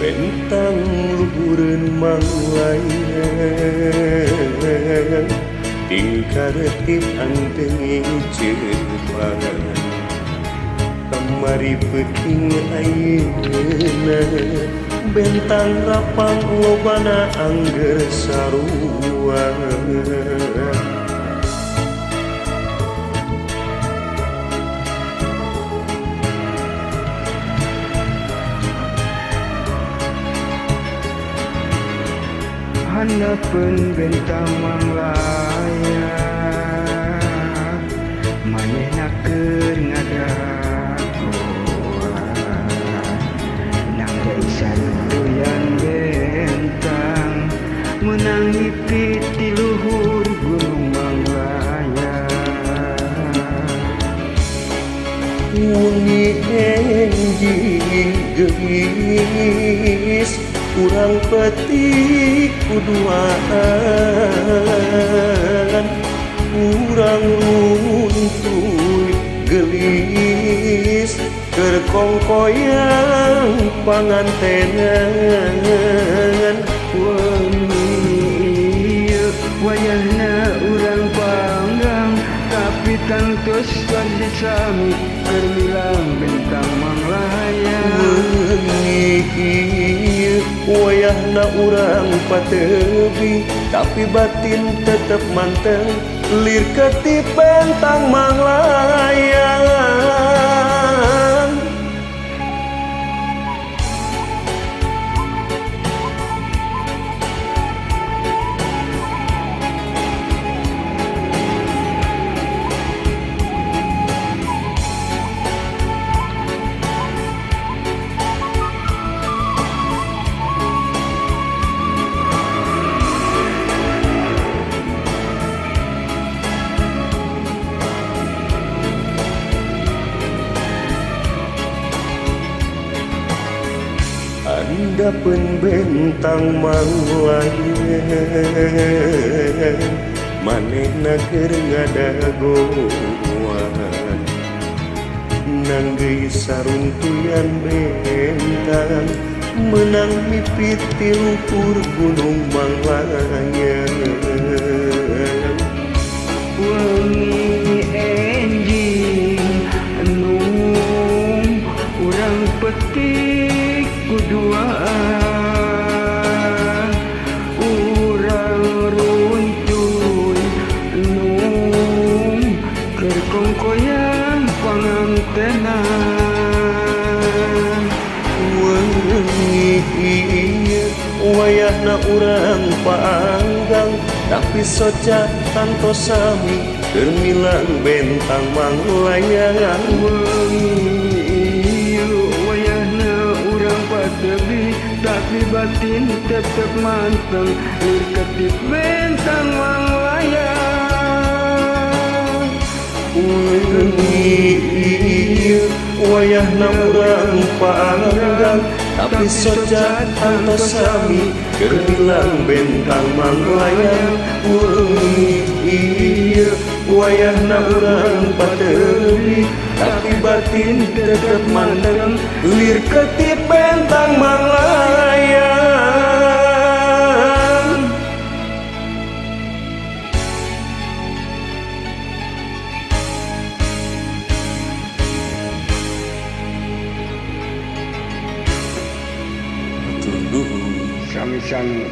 Bentang luhureun manglayang tingkah retip anteng cepat kamari peuting ayeuna bentang rapang lobana angger sarua. Handapeun bentang manglayang manehna keur ngadagoan nangga sarutuyan bentang meunang mimpi ti luhur gunung manglayang. Wengi enjing geulis urang petik kuduaan urang runtuy gelis keur kongkoyang pangantenan. Wengi ieu wayahna urang panggang tapi tangtos sami sami keur milang bentang manglayang. Wengi ieu wayahna urang patebi tapi batin tetep manteng lir ketip bentang manglayang. Handapeun bentang manglayang manehna keur ngadagoan nanggeui saruntuyan bentang meunang mimpi ti luhur gunung manglayang. Wengi enjing nung urang petik kuduaan urang runtuy nung keur kongkoyang pangantenan. Wengi ieu wayahna urang panggang tapi soca tantos sami keur milang bentang manglayang. Wengi ieu wayahna urang patebi tapi batin tetep manteng lir ketip bentang manglayang. Wengi ieu wayahna urang panggang tapi soca tantos sami keur milang bentang manglayang. Wengi ieu wayahna urang patebi tapi batin tetep manteng lir ketip bentang manglayang. Sami-sami.